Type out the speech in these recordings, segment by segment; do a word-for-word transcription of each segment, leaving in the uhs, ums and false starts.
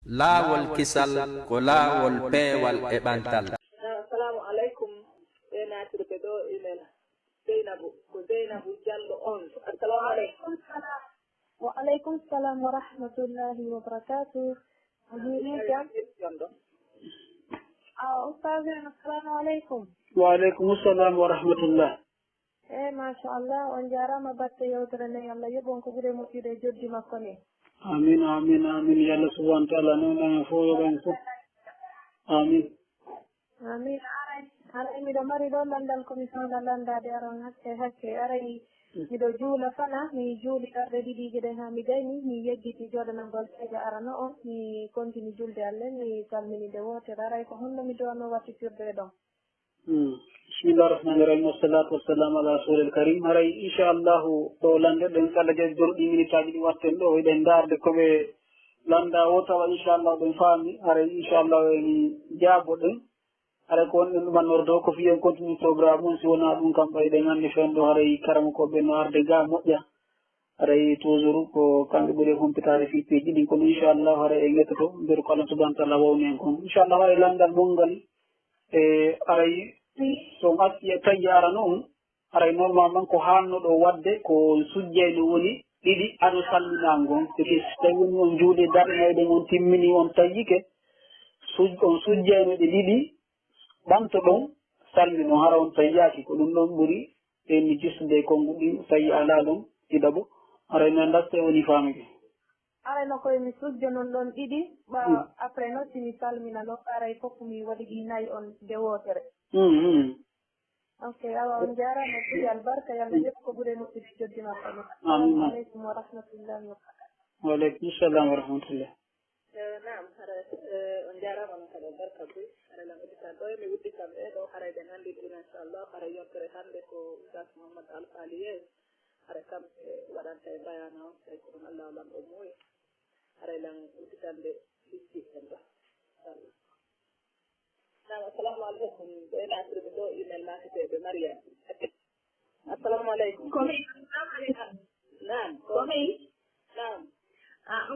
Laawol kisal ko laawol peewal e ɓantal. Assalamu aleykum, ɓe naatirɓe ɗo email. Zeynabu, ko Zeynabu Jallo on. Assalamu aleykum. Wa aleykum salam wa rahmatullahi wa barakatuh. Ko hiiri jam? Jon ɗo. Awa, Oustaz en, assalamu aleykum. Wa aleykum salam wa rahmatullah. Eyi, machallah, on njaaraama batte yewtere nde, Allah yoɓon ko ɓuri moƴƴude e joddi makko ni. Amin, amin, amin. Yo Allah subhanahu wa taala newna en fof, yoɓa en fof. Amin. Amin. Aray, aray miɗo mari ɗo lanndal ko mi fewna lanndaade aron hakke hakke. Aray miɗo juula fana, mi juuli arɗe ɗiɗi geɗe haa mi gayni, mi yeggiti jooɗanagol seeɗa arano o, mi kontini julde Allah, mi salmini nde wootere. Aray ko honno mi duwano wattitirde e ɗon? Hmm. Bismillah rahmani rahim. Wassalatu wassalamu ala rasulil karim. Haray inchallahu ɗo lanɗe ɗen kala jaji doro ɗi minitaji ɗi watten ɗo, eɗen darde ko ɓe landa o tawa inchallahu ɓen faami. Haray inchallahu en jaabo ɗen. Haray ko wonɗen ɗumannordo ko fiyen continue programme on, si wona ɗum kam ɓay ɗen anndi fen ɗo haray karamokoɓe no arde ga moƴƴa. Haray toujours ko kamɓe ɓuri e humpitaade fii piiji ɗin, kono inchallah haray en ƴettoto nder ko Allah subhanahu wa taala wawni en kon. Inchallah haray lanndal mon ngal, e haray so on acci e tawi arano on, haray normalement ko hanno ɗo waɗde ko on sujjayno woni ɗiɗi ado salminaango on. Siki so tawi woni on juuli darɗe nayi ɗen on timmini on tayyike, suj-, on sujjayno ɗe ɗiɗi, ɓanto ɗon salmino hara on tayyaaki. Ko ɗum ɗon ɓuri ɓe mi jistude e konnguɗi, tawi alaa ɗon ɗiɗaɓo, haray mi anndaa so tawi woni faamike. Aray no koye mi sujjo non ɗon ɗiɗi, ɓa Mm. après no si mi salmina non, aray fof mi waɗi ɗi nayi on nde wootere. Mm, mm. Ok, awa on njaaraama, ɓuri albarka, yo Allah yoɓ ko ɓuri moƴƴude joddi makko ni. Amin. Assalamu aleykum wa rahmatullahi wa barakatuh. Wa aleykum salam wa rahmatullah. Eh, naam, hara, eh, on njaaraama noon kadi, barka buy. Hara lan udditan ɗo, mi udditan ɓe ɗo, hara eɗen anndi ɗum, inchallah, hara yontere hannde ko Oustaz Mouhammad Alpha Liyes. Hara kam, eh, waɗanta e bayana on, tawi ko ɗum Allah o lan o muuyi. Hara lan udditan ɓe, ɓe ɗiɗi en ɗo, inchallah. Naam, assalamu aleykum. Ɓe naatirɓe ɗo email maakete ɓe Mariam. Assalamu aleykum. Ko min. Naam. Ko min. Naam. Ah,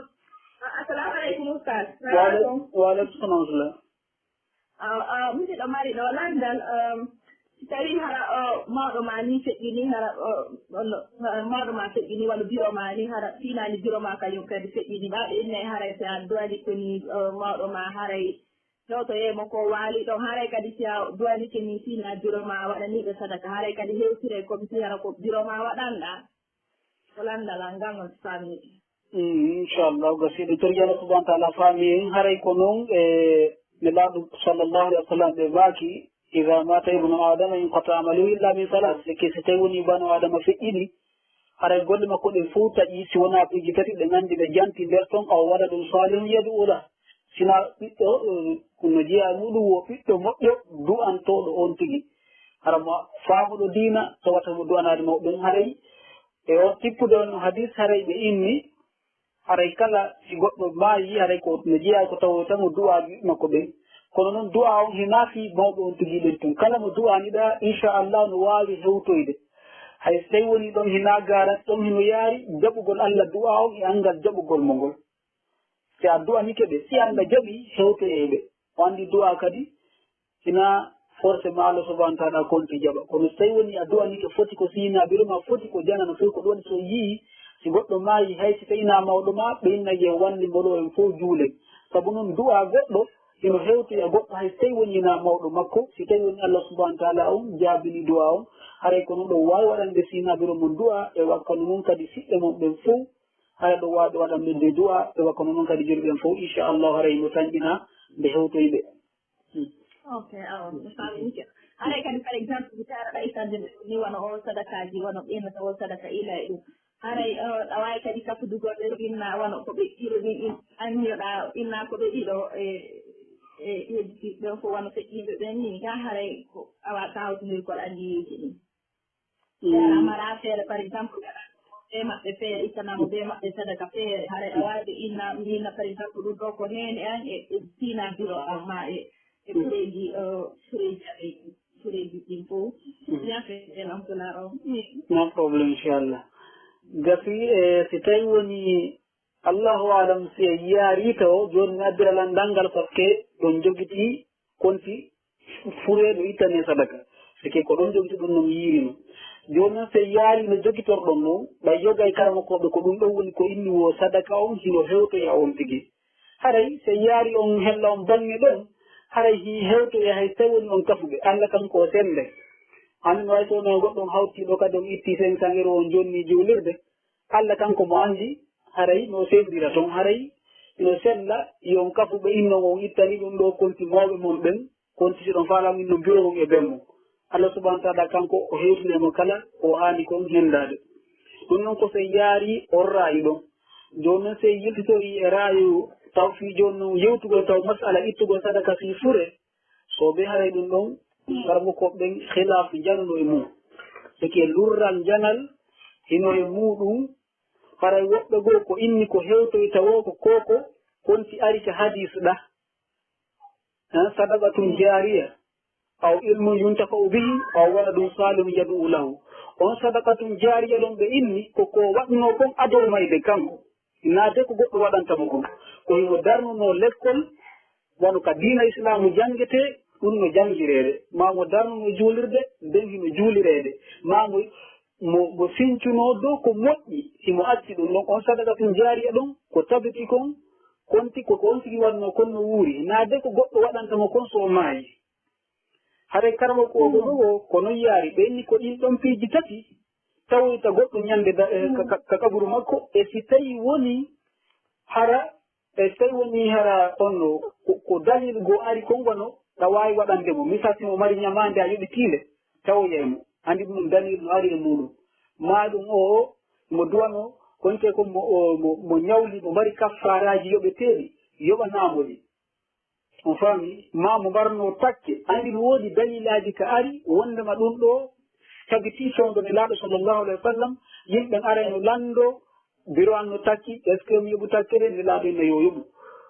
ah, assalamu aleykum, Oustaz. Wa aleykum, wa aleykum salam wa rahmatullah. Ah, ah, miɗo mari ɗo lanndal, um, si tawi hara, oh, mawɗo ma ni feƴƴini, hara, oh, on, ah, mawɗo ma feƴƴini, walla biro ma ni, hara, finani biro ma kañum kadi feƴƴini, ɓaɗo inne, haray si a duwani ko ni, oh, mawɗo ma, haray hewtoyee mo ko waali ɗon, haray kadi si a duwanike ni fina biro ma a waɗani ɓe sadaka, haray kadi hewtire comme si hara ko biro ma waɗanɗa. Ko lanndal an ngal on famille. Mm, inchallah, gasi ɗum tori Allah subhanahu wa taala faami en, haray ko noon e Nelaaɗo sallallahu alaihi wa sallam ɓe maaki, "Iza mata ibnu Adama inqata amaluhu illa min salas." Sike si tawi woni bano Adama feƴƴini, haray golle makko ɗen fof taƴi, si wonaa piiji tati ɗe nganndi ɓe janti nder ton, aw waladun salihun yad'u lah. Sina ɓiɗɗo, eh, no jeyaa muɗum wo ɓiɗɗo moƴƴo du'antooɗo on tigi. Hara mo faamuɗo diina, tawata mo du'anaade mawɓe ɓen haray. E on tippude on hadis haray ɓe inni, haray kala si goɗɗo maayi, haray ko no jeyaa ko tawoyta mo du'aaji makko ɓen. Kono noon du'aa on hinaa fii mawɓe on tigi ɓen tun. Kala mo du'aaniɗaa, inchallah no waawi hewtoyde. Hay so tawi woni ɗon hinaa garan, ɗon hino yaari jaɓugol Allah du'aa on e anngal jaɓugol mo ngol. Si a du'anike ɓe, si Allah jaɓi, hewtoyee ɓe. O anndi du'aa kadi, hinaa forcément Allah subhanahu wa taala konti jaɓa. Kono so tawi woni a du'anike foti ko siinaa biro ma, foti ko janano, foti ko ɗum waɗi so yi'i, si goɗɗo maayi, hay si tawi hinaa mawɗo ma, ɓe inna yo walli mboɗo en fof juulen. Sabu noon du'aa goɗɗo, hino hewtoya goɗɗo hay so tawi woni hinaa mawɗo makko, si tawi woni Allah subhanahu wa taala on jaabini du'aa on, haray ko noon ɗo waawi waɗande siinaa biro mon du'aa, e wakkano noon kadi siɓɓe mon ɓen fof, hara ɗo waawde waɗande nde du'a, e wakko noon kadi joni ɓen fof, inchallah, haray no tanƴina nde hewtoyɓe. Hmm. Ok, awa, mi faamike. Haray kadi, par exemple, mi taara ɗay sande ni wano o sadakaaji, wano ɓeynata o sadaka ila e ɗum. Haray, eh, ɗa waawi kadi kappudugol ɓe inna wano ko ɓe ɓiɗɗiiɓe ɓen in-, anniyoɗaa inna ko ɓe ɗiɗo e, e, e ɓen ko wano feƴƴiiɓe ɓen ni. Ka haray ko awa ka hawtindirgol anniyeeji ɗin. Ɓe ara mara feere, par exemple, ɓe maɓɓe feere, ittanamo ɓe maɓɓe sadaka feere. Haray a waawi ɓe inna, mbinna, par exemple, ɗum ɗo ko neene an e, e tina biro an ma e, e kureeji, eh, kureeji amen, kureeji ɗin fof. Mhm. Ñaafe en am pulaar o. No problème, inchallah. Gasi, eh, si tawi woni Allahu alam si en yaari tawo, jooni mi addira lan danngal, parce que ɗon jogiti konti fure no ittane sadaka. C'est que ko ɗon jogiti ɗum non yiirino. Jooni non si en yaari no jogitorɗon non, ɓay yoga e karamokooɓe ko ɗum ɗon woni ko inni wo sadaka on, hino hewtoya on tigi. Haray si en yaari on hella on bange ɗon, haray hi hewtoya hay si tawi woni on kafuɓe. Alla kanko o sende. Anndi no way so no goɗɗo on hawti ɗo kadi on itti cinq cents euros on jonni juulirde. Alla kanko mo anndi, haray no sendira ton, haray no sella, yo on kafuɓe innon on ittani ɗum ɗo konti mawɓe mon ɓen, konti si ɗon faala min no mbiro on e bemmo. Alla subhanahu wa ta'ala kanko o hewtine mo kala ko haani kon hendaade. Ɗum non ko si en yaari on raayi ɗon. Jooni non si en yiltitori e raayo taw fii jooni non yewtugol taw masala ittugol sadaka fii fure, so ɓe haray ɗum ɗon, karamokooɓe ɓen khilaafu janno e mum. C'est que lurral janal hino e muuɗum, haray woɓɓe goo ko inni ko hewtoyta woo ko koko, konti ari ka hadis ɗa. Hein, sadaqatun jaariya, aw ilmun yuntafa'u bihi, aw waladun salihun yad'u lahu. On sadaqatun jaariya ɗon ɓe inni ko ko waɗnoo kon adoo mayde kanko. Naade ko goɗɗo waɗanta mo kon. Ko himo darnunoo lekkol, wano ka diina islaamu janngetee, ɗum no janngireede. Maa mo darnunoo juulirde, nden hino juulireede. Maa mo, mo, mo sincunoo dow ko moƴƴi, himo acci ɗum ɗon. On sadaqatun jaariya ɗon, ko tabiti kon, konti ko, ko on tigi waɗnoo kon no wuuri. Naade ko goɗɗo waɗanta mo kon so o maayi. Haray karamokooɓe goo, ko non yaari. Ɓe inni ko ɗin ɗon piiji tati, tawoyta goɗɗo ñande da-, eh, ka, ka, ka kaburu makko. E si tawi woni hara, e si tawi woni hara on no, ko, ko dalil goo ari kon wano, ɗa waawi waɗande mo. Misal, si mo mari ñamaande a yoɓitii nde, tawoyay mo. Anndi ɗum dalil no ari e muuɗum. Maa ɗum o, mo duwano, konte ko mo, o, mo, mo ñawli, mo mari kaffaaraaji yoɓeteeɗi, yoɓanaa mo ɗi. On faami? Maa mo mbarnoo takke. Anndi no woodi dalilaaji ka ari, wondema ɗum ɗo tabitii fewndo Nelaaɗo sallallahu alayhi wa sallam, yimɓe arayno lanndo, biro an no takki, est-ce que mi yoɓu takkere? Nelaaɗo inna yo yoɓu.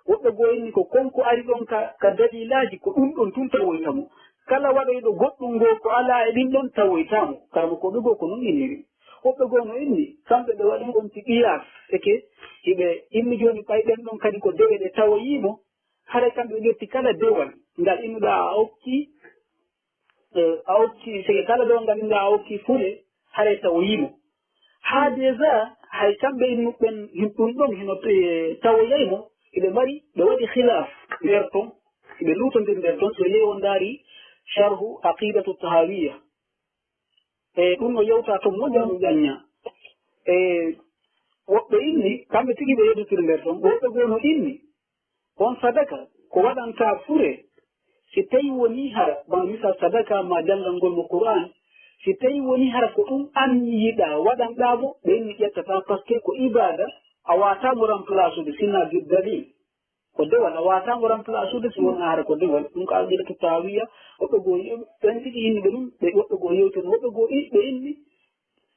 Woɓɓe goo inni ko kon ko ari ɗon ka, ka dalilaaji, ko ɗum ɗon tun tawoyta mo. Kala waɗoyɗo goɗɗum goo ko alaa e ɗin ɗon tawoyta mo. Karamokooɓe goo ko non inniri. Woɓɓe goo no inni, kamɓe ɓe waɗi on ti qiyaas, c'est que hiɓe inni jooni ɓay ɓen ɗon kadi ko dewe ɗe tawoyii mo, haray kamɓe ɓe ƴetti kala dewal ngal innuɗaa a okki, eh, a okki, sey kala dewal ngal innuɗaa a okki fure, haray tawoyii mo. Haa déjà, hay kamɓe innu ɓen, hin-, ɗum ɗon hino, eh, tawoyay mo, hiɓe mari, ɓe waɗi khilaaf nder ton, hiɓe luutondir nder ton, so yehi on ndaari Sharhu Aqidatu Tahawiyya. E ɗum no yewta to moƴƴa no ƴañña. E woɓɓe inni, kamɓe tigi ɓe yeddotir nder ton, woɓɓe goo no inni, on sadaka ko waɗanta fure, si tawi woni hara, bana misal sadaka ma janngal ngol mo Qur'an, si tawi woni hara ko ɗum anniyiɗaa waɗanɗaa mo, ɓe inni ƴettata, parce que ko ibada, a waata mo remplace de, sina bi dalil. Ko dewal, a waata mo remplace de, si wonaa hara ko dewal. Ɗum ko aqidatu tahawiya, woɓɓe goo, ɓen tigi inni ɓe ɗum, ɓe woɓɓe goo yewtino, woɓɓe goo i-, ɓe inni,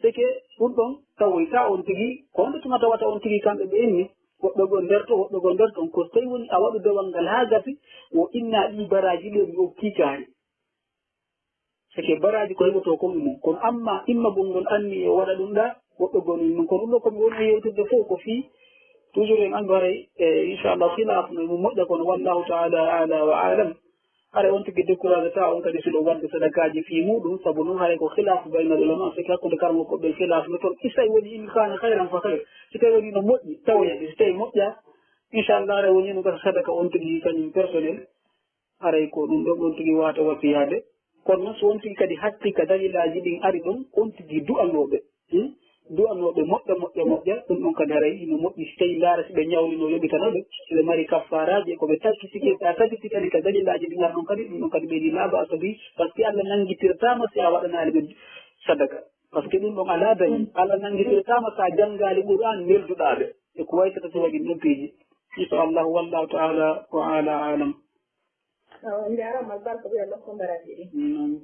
c'est que ɗum ɗon tawoyta on tigi, ko honde tuma tawata on tigi kamɓe ɓe inni, woɓɓe goo nder to, woɓɓe goo nder ton, ko so tawi woni a waɗu dewal ngal haa gasi, o inna ɗi baraaji ɗi mi okki kaari. C'est que baraaji ko heɓotoo kon e mum. Kono amma immagol ngol anni o waɗa ɗum ɗa, woɓɓe goo non. Kono ɗum ɗo ko mi woni e yewtirde fof ko fii, toujours en anndu haray, e inchallah, khilaf no mo moƴƴa kono wallahu ta'ala a'la wa a'lam. Haray on tigi décourage ta on kadi si ɗo waɗde sadakaaji fii muɗum, sabu non haray ko khilaf bayna ulama, c'est que hakkunde karamokooɓe khilaf no toon. Isay woni in kana khayran fa khayr. Si tawi woni no moƴƴi, tawoya. Si tawi moƴƴa, inchallah, haray woni no gasa sadaka on tigi kañum personnel. Haray ko ɗum ɗon on tigi waata wasiyaade. Kono noon so on tigi kadi hatti ka dalilaaji ɗin ari ɗon, on tigi du'anooɓe. Hmm? Du'anooɓe moƴƴa, moƴƴa, moƴƴa. Ɗum ɗon kadi haray ino moƴƴi si tawi ndaara si ɓe ñawlino yoɓitanoɓe. Si ɓe mari kaffaaraaji e ko ɓe takkitike, si a takkiti kadi ka dalilaaji ɗin ari ɗon kadi, ɗum ɗon kadi ɓeydi laa ba'sa bi. Parce que Allah nanngitirtaama si a waɗanaali ɓe sadaka. Parce que ɗum ɗon alaa dalil. Allah nanngitirtaama si a janngaali Qur'aan nelduɗaa ɓe. E ko waytata si waɗi ɗum ɗon piiji. Inchallahu, wallahu ta'ala wa ala alam. Awa, on njaaraama albarka, ɓe nokku mbaraaji ɗi. Naam.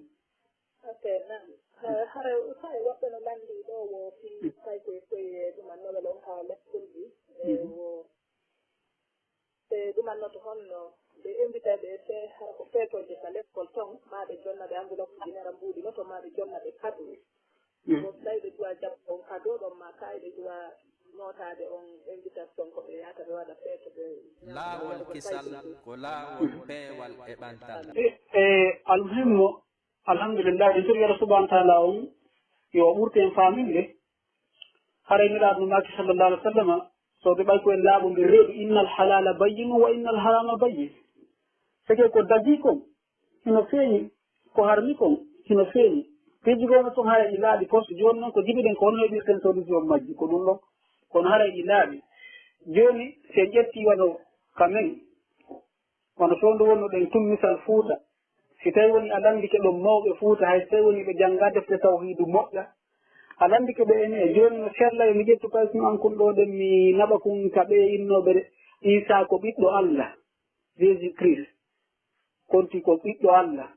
Ok, naam. Eh, hara, hara woɓɓe no lanndii ɗo wo fii, mm, tawi koye, koye ɗuman nowel on ka lekkolji. Eh, mhm, wo, ɓe ɗumannoto honno ɓe invité ɓe fe-, hara ko feetooje ka lekkol ton, maa ɓe jonna ɓe enveloppe ji nera mbuuɗi no to, maa ɓe jonna ɓe kadu. Mm. Wo tawi ɓe duwa jaɓɓo on kado ɗon, maa kaay ɓe duwa Nootaade on invitation ko ɓe yahata ɓe waɗa feeto ɓe. Laawol kisal ko laawol peewal e ɓantal. E almuhimmo, alhamdulillah, en tori Allah subhanahu wa taala on yo ɓurte en faaminde. Haray Nelaaɗo no maaki sallallahu alaihi wa sallama, so ɓe ɓay ko en laaɓo ɓe reedu, innal halala bayyinu wa innal harama bayyin. Seke ko dagi kon hino feeñi, ko harmi kon hino feeñi. Piiji goo no ton hara ɗi laaɓi pos. Jooni noon ko jibiɗen ko honno heɓirten solution majji, ko ɗum ɗon. Kono hara ɗi laaɓi. Jooni si en ƴetti wano ka men, wano fewndo wonno ɗen tun misal Fuuta. Si tawi woni a lanndike ɗon mawɓe Fuuta, hay si tawi woni ɓe jannga defte tawhiidu moƴƴa, a lanndike ɓe ene jooni no sella. Yo mi ƴettu paysino an kun ɗo ɗen mi naɓa kun ka ɓe innooɓe Iisaa ko ɓiɗɗo Alla, Jésus Christ. Konti ko ɓiɗɗo Alla.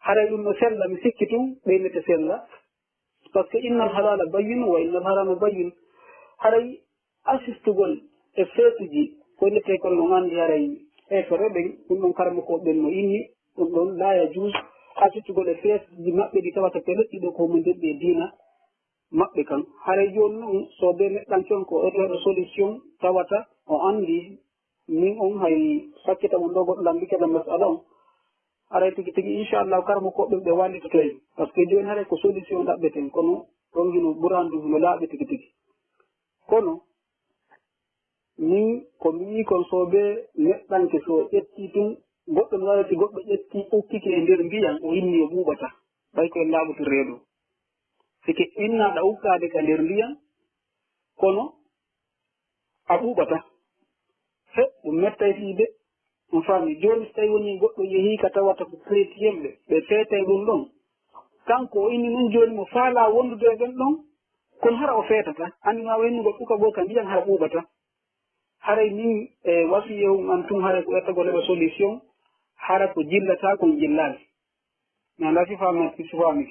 Haray ɗum no sella, mi sikki tun ɓeynete sella. Parce que innal halala bayyinu wa innal harama bayyin. Haray asistugol e feetuji ko innetee kon on anndi haray heefere ɓen, ɗum ɗon karamokooɓe ɓen no inni ɗum ɗon la yajuz. Asistugol e feetuji maɓɓe ɗi tawata pele ɗiɗo ko homo ndenɗi e diina maɓɓe kan. Haray jooni non so be neɗɗanke on ko oto heɓa solution tawata o anndi min on hay sakkita mon ɗo goɗɗo lanndike ɗan masala on. Haray tigi tigi inchallahu karamokooɓe ɓen ɓe wallitoto en. Parce que jooni haray ko solution ɗaɓɓeten kono ɗon hino ɓuran ɗum hino laaɓi tigi tigi. Kono min ko mi yii kon so be neɗɗanke so ƴetti tun goɗɗo no waɗa si goɗɗo ƴetti ukkike e nder ndiyan o inni o ɓuuɓata ɓay ko en laaɓoto reeɗo. Sike innaɗa ukkaade ka nder ndiyan kono a ɓuuɓata. He ɗum mettay fii de. On faami jooni so tawi woni goɗɗo yehii ka tawata ko chrétienɓe ɓe feetay ɗum ɗon. Kanko o inni nun jooni mo faalaa wondude e ɓen ɗon. Kono hara o feetata anndi ma o inni goɗɗo ka goo ka ndiyan hara ɓuuɓata. Haray min e wasiyehum an tun haray ko ƴettagol heɓa solution. Hara ko jillataa kon jillaali. Mi anndaa si faami si faami.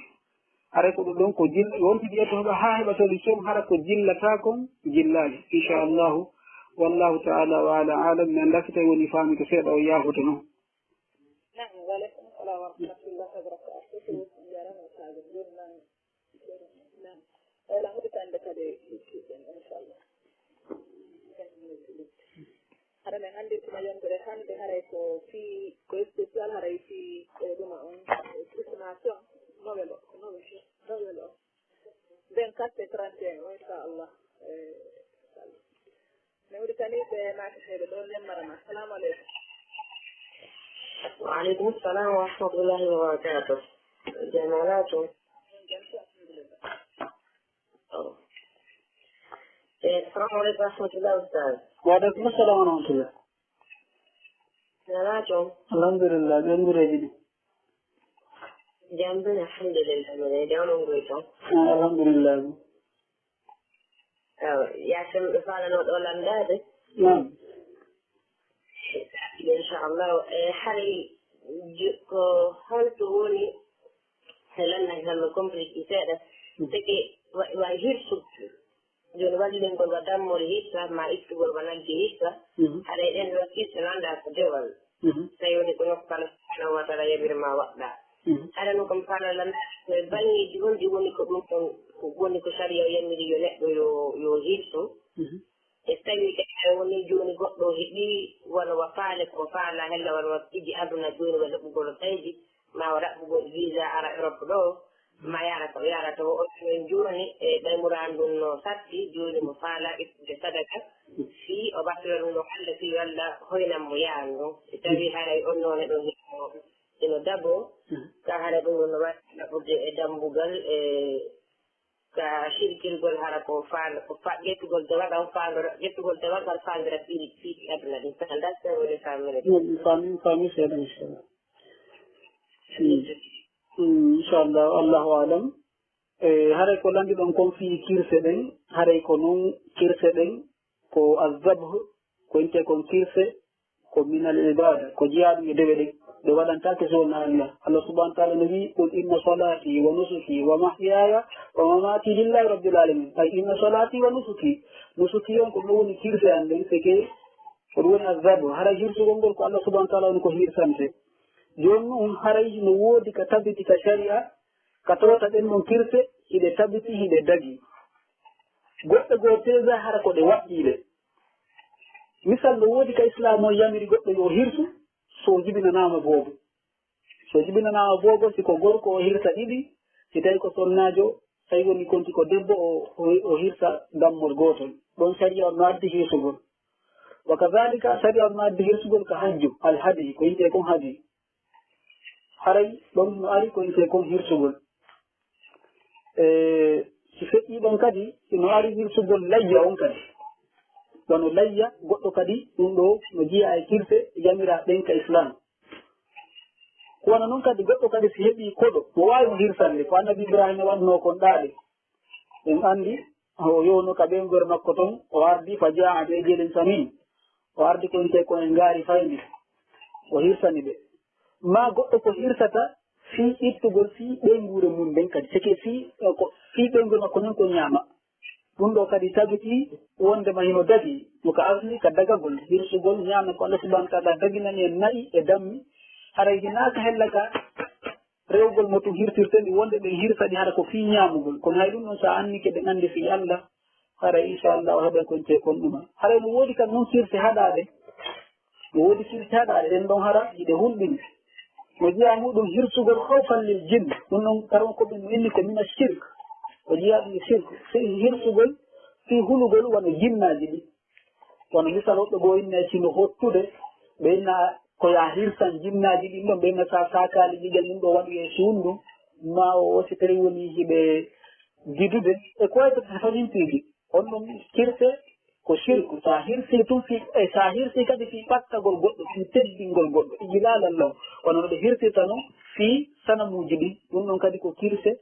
Haray ko ɗum ɗon ko jilla wontidi ƴetto heɓa haa heɓa solution hara ko jillataa kon jillaali inchallahu. Wallahu taala wa ala alam. Mi anndaa si tawi woni faami ko seeɗa o yaahoto noon. Naam, wa aleykum salam wa rahmatullahi wa barakatuh. Jarama sago jurnan. Naam. Wala huditande kadi kiɗen inchallah. Hara men anndi tuma yontere hannde haray ko fii ko spécial haray fii ɗuma on chrismation nowel o nowel o vingt-quatre et trente et un inchallah. Mawritaniiɓe naatateeɓe ɗo nemmara ma. Assalamu aleykum. Wa aleykum salam wa rahmatullahi wa barakatuh. Jam alaa toon. E salamu aleykum wa rahmatullah ustaz. Wa aleykum salam wa rahmatullah. Jam alaa toon. Alhamdulillah, ɓen gureeji ɗi. Jam ɗum alhamdulillah, minen de onon ngoy toon. Alhamdulillah. Awa, yaasin ɓe faalano ɗo lanndaade. Inchallah. E haray ko holto woni e lanndal ngal no compliqué seeɗa. Tigi wa hirsu jooni wallingol wa dammol hirsa ma ittugol wa nagge hirsa. Haray ɗen ɗo hirsa lannda ko dewal. Tawi woni ko nokku kala subhanahu wa taala yamiri ma waɗɗa. Haɗa no kam faalala e banngeeji honɗi woni ko ɗum ɗon woni ko sariya yamiri yo neɗɗo yo yo hirsu. E tawi kadi woni jooni goɗɗo heɓi wano wa faale ko faala hella wano wa piji aduna jooni wa heɓugol kaydi ma wa raɓɓugol visa ara Europe ɗo ma yara ko yara to on men jooni e ɓay muraan ɗum no satti jooni mo faala ƴettude sadaka fii o ɓattora ɗum ɗo Allah fii Allah hoynan mo yahan ɗum si tawi haray on noone ɗon himo ino dabo ka haray ɗum ɗum no waɗi ɗaɓɓude e dambugal e ka sirkirgol hara ko faando ko fa ƴettugol dewal ɗan faandora ƴettugol dewal ngal faandira piiɗi piiɗi aduna ɗin fenanɗa sewode famire ɗin fami fami seeɗa inchallah inchallah allahu alam. E haray ko lanndi ɗon kon fii kirse ɗen haray ko non kirse ɗen ko azabh ko inte kon kirse ko minal ibada ko jeyaaɗum e dewe ɗen. Ɗe waɗantaake so wonaa Allah. Allah subhanahu wa taala no wii qul inna salati wa nusuki wa mahyaya wa mamati lillahi rabbil alamin. Ay inna salati wa nusuki. Nusuki on ko ɗum woni kirse an ɗen seke ko ɗum woni azabh. Haray hirsugol ngol ko Allah subhanahu wa taala woni ko hirsante. Jooni noon haray no woodi ka tabiti ka sharia ka tawata ɗen ɗon kirse hiɗe tabiti hiɗe dagi. Goɗɗe goo teza hara ko ɗe waɗɗiiɗe. Misal no woodi ka Islaam on yamiri goɗɗo yo hirsu, so o jibinanaama boobo. So jibinanaama boobo, si ko gorko o hirsa ɗiɗi, si tawi ko sonnaajo, tawi woni konti ko debbo o, o, o hirsa dammol gootol. Ɗon sariya on no addi hirsugol. Wa kadhalika sariya on no addi hirsugol ka hajju, al hadi, ko yitee kon hadi. Haray ɗon no ari ko yitee kon hirsugol. E, si feƴƴii ɗon kadi, hino ari hirsugol layya on kadi. Wano layya, goɗɗo kadi, ɗum ɗo no jiyaa e kirse yamiraa ɗen ka Islaam. Ko wano non kadi, goɗɗo kadi si heɓii koɗo, no waawi mo hirsande, ko Annabi Ibraahiima waɗnoo kon ɗaaɗe. En anndi, o yowno ka ɓeynguure makko ton, o ardi fa jaa'a bi ijlin samin. O ardi ko intee ko e ngaari fayndi. O hirsani ɓe. Maa goɗɗo ko hirsata fii ittugol fii ɓeynguure mum nden kadi. Seke fii, eh, ko fii ɓeynguure makko nden ko ñaama. Ɗum ɗo kadi tabitii wondema hino dagii. No ka asli ka dagagol, hirsugol ñaama ko Allah subhanahu wa ta'ala daginani en na'i e dammi. Haray hinaa ka hella ka rewgol mo tun hirtirte ndi wonde ɓen hirsa ɗi hara ko fii ñaamugol. Kono hay ɗum ɗon so a annike ɓen annde fii Allah, haray inchallah o heɓay kon te kon ɗuma. Haray no woodi kan non kirse haɗaaɗe. No woodi kirse haɗaaɗe, ɗen ɗon hara hiɗe hulɓini. No jeyaa muɗum hirsugol khawfan lil jinn. Ɗum ɗon karon ko ɗum inni ko mina shirk. O jeyaa ɗum e shirk. Fii hirsugol, fii hulugol wano jinnaaji ɗi. Wano misal woɓɓe goo inna e sino hottude, ɓe inna ko yaa hirsan jinnaaji ɗin ɗon, ɓe inna sa saakaali ɗiɗen ɗum ɗo waɗu e suundu, ma o si tawi woni hiɓe gidude, e ko wayta famintiiji. On ɗum kirse ko shirku, sa hirsi tun fi, e sa hirsi kadi fi ɓattagol goɗɗo, fi teddingol goɗɗo, ijlaalan lahu, wano no ɓe hirsirta non fi sanamuuji ɗin, ɗum ɗon kadi ko kirse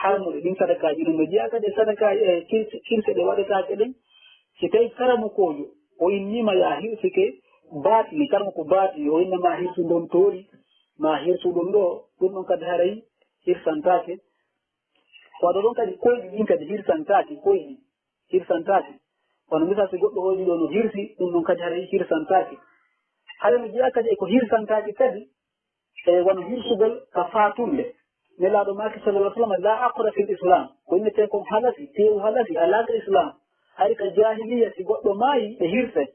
harmuɗe ɗin sadakaaji ɗin. No jeyaa kadi e sadakaaji, e kirse, kirse ɗe waɗetaake ɗen, si tawi karamokoojo o inniima yaa hirsike baatini, karamo ko baatini, o inna ma hirsu ndon toori, ma hirsu ɗum ɗo, ɗum ɗon kadi haray hirsantaake. Ko waɗo ɗon kadi koyɗi ɗin kadi hirsantaake, koyɗi hirsantaake. Kono misal si goɗɗo hoyɗi ɗo no hirsi, ɗum ɗon kadi haray hirsantaake. Haray no jeyaa kadi e ko hirsantaake kadi, e wano hirsugol ka faatunde. Nelaaɗo maaki sallallahu alaihi wasallam, "La aqda fil Islam." Ko innetee kon halasi, teewu halasi, alaa ka Islam. Hari ka jaahiliya, si goɗɗo maayi, ɓe hirsay.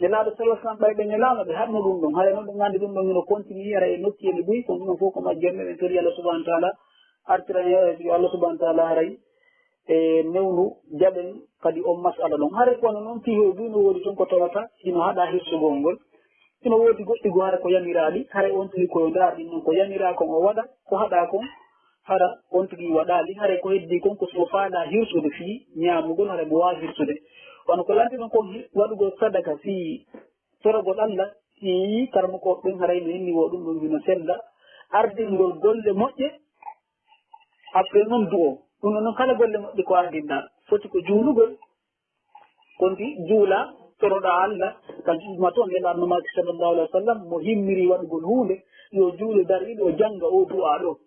Nelaaɗo sallallahu alaihi wasallam, ɓay ɓe nelaama, ɓe haɗno ɗum ɗon. Haray non ɗum anndi ɗum ɗon hino continue, haray e nokkiyeele buy, kono ɗum ɗon fof ko majjere, en tori Allah subhanahu wa ta'ala, artira en, yo Allah subhanahu wa ta'ala haray e newndu jaɓen kadi on masala ɗon. Hare kono noon pihoy buy no woodi toon ko tawata hino haɗa hirsugol ngol. Hino woodi goɗɗi goo hare ko yamiraaɗi, hare on tigi koyo ndaar ɗin noon ko yamiraa kon o waɗa, ko haɗa kon hara on tigi waɗaali, hare ko heddii kon ko so faalaa hirsude fii ñaamugol, hare mo waawi hirsude. Wano ko lanti ɗon kon hi-, waɗugol sadaka fii torogol Allah, si yii karamoko ɓen haray no inni wo ɗum ɗum hino sella, ardingol golle moƴƴe, après noon du'o. Ɗum ɗon noon kala golle moƴƴe ko ardinɗaa, foti ko juulugol, konti juula, toroɗaa Allah, ka juuma toon, Nelaaɗo maaki sallallahu alaihi wa sallam, mo himmiri waɗugol huunde, yo juulu dariiɗo, o jannga o du'aa ɗo.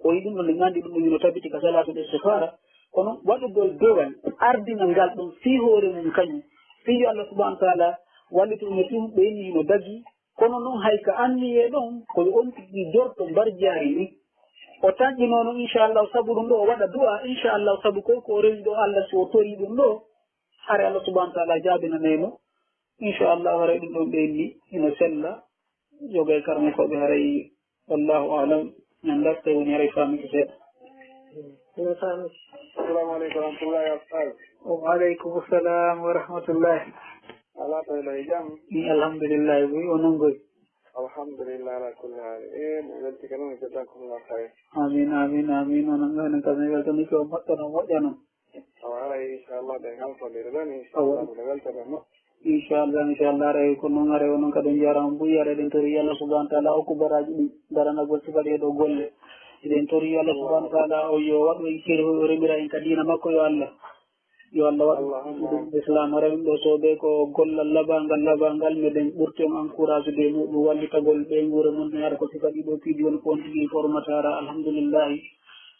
O yi ɗum ɗon, en anndi ɗum ɗum hino tabiti ka salaatul istikhara. Kono waɗugol dewal, ardina ngal ɗum fii hoore mum kañum, fii yo Allah subhanahu wa ta'ala wallitu mo tun, ɓe inni hino dagi. Kono noon hay ka anniyee ɗon, ko yo on tigi jorto mbarjaari ndi. O tanƴinoono, inchallahu, sabu ɗum ɗo o waɗa du'a, inchallahu, sabu ko, ko o rewi ɗo Allah, si o torii ɗum ɗo, hare Allah subhanahu wa ta'ala jaabinanay mo. Inchallahu, haray ɗum ɗon ɓe inni hino sella. Yoga e karmukooɓe haray, wallahu a'lam, mi anndaa so tawi woni haray faamike seeɗa. Ina faami. Assalamu aleykum wa rahmatullahi wa barakatuh. Wa aleykum salam wa rahmatullahi. Alaa to elo e jam? Mi alhamdulillahi, buy o non goy. Alhamdulillah ala kulli hal. E, mi welti kadi, mi jazakumullah khayr. Amin, amin, amin. Onon, onon kam mi weltani ko moƴƴano, moƴƴano. Awa, haray, inchallah, ɓe halfondire ɗon, inchallah, mbiɗa welta ɓe moƴƴo. Inchallah, inchallah, haray ko noon, haray onon kadi on njaaraama buy, haray eɗen tori Allah subhanahu wa ta'ala okku baraaji ɗi daranagol sifa ɗee ɗoo golle. Eɗen tori Allah subhanahu wa ta'ala o yo waɗu en keeri, o remira en ka diina makko, yo Allah. Yo Allah waɗu ɗum Islam, haray ɗum ɗoo soobee ko gollal labangal, labangal, meɗen ɓurti on encourage de muɗum, wallitagol ɓe nguure mum, ne hara ko sifa ɗii ɗoo piiji woni ko on tigi formatara, alhamdulillahi.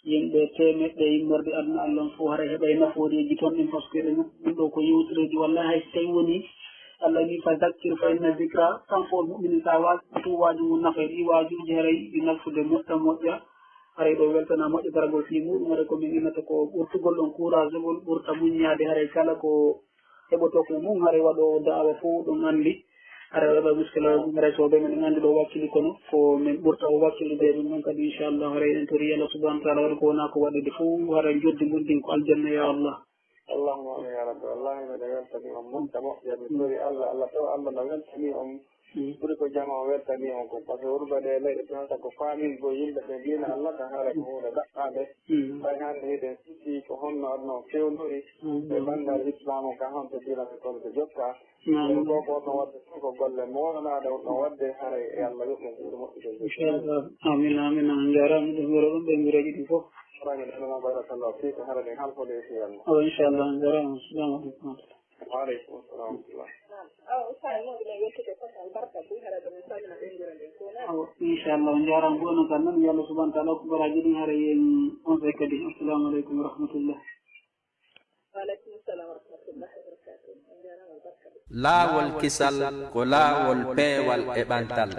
Yimɓe teemeɗɗe immorde aduna Allah on fof haray heɓay nafooreeji toon ɗin, parce que ɗum ɗoo ko yewtereeji, wallahi hay so tawi woni Allah wi fa zakkir fa inna zikra tanfa'ul mu'minin, sa waaju waaju ngun nafay ɗi waajuuji haray ɗi naftude moƴƴa moƴƴa. Haray ɗo weltana moƴƴo daragol fii muɗum, haray ko min innata ko ɓurtugol ɗon kuuraasugol, ɓurta muññaade, haray kala ko heɓotoo ko mum, haray waɗoowo da'awa fof ɗum anndi. Haray waɗa muskila o, haray so ɓe men anndi ɗo wakkili kono, ko min ɓurta o wakkili de ɗum noon kadi, inchallah, haray en tori Allah subhanahu wa ta'ala waɗa ko wona ko waɗede fof, haray joddi mum din ko aljanna, ya Allah. Allahumma amin ya rabbi. Wallahi miɗo weltani on moƴƴa moƴƴa, mi tori Allah, Allah taw Allah no weltani on. Ɓuri ko jama o weltani on ko, parce que urba ɗe leyɗe tun hata ko faamingol yimɓe ɓe diina Allah kan haala ko huunde ɗaɓɓaande. Ɓay hannde hiɗen sikki ko honno aduna o fewndori e banngal Islaam o, ka honto diina ko kono ko jokka. Ɗum ko ko no waɗde fof ko golle moolanaɗe on no waɗde, haray e Allah yoɓ on ɓuri moƴƴude. Inchallah. Amin, amin. On njaaraama, ɗum wuro ɗum ɓe ngureeji ɗum fof. Haray mi ɗanama barakallahu fiik, haray min halfode e siyal mo. Awa, inchallah, on njaaraama. Assalamu aleykum. Wa aleykum assalam wa rahmatullah. Awa, inchallah, on njaaraama. Ko onon kan noon, yo Allah subhanahu wa ta'ala ko baraaji ɗin, haray en on fay kadi. Assalamu aleykum wa rahmatullah. Laawol kisal ko laawol peewal e ɓantal.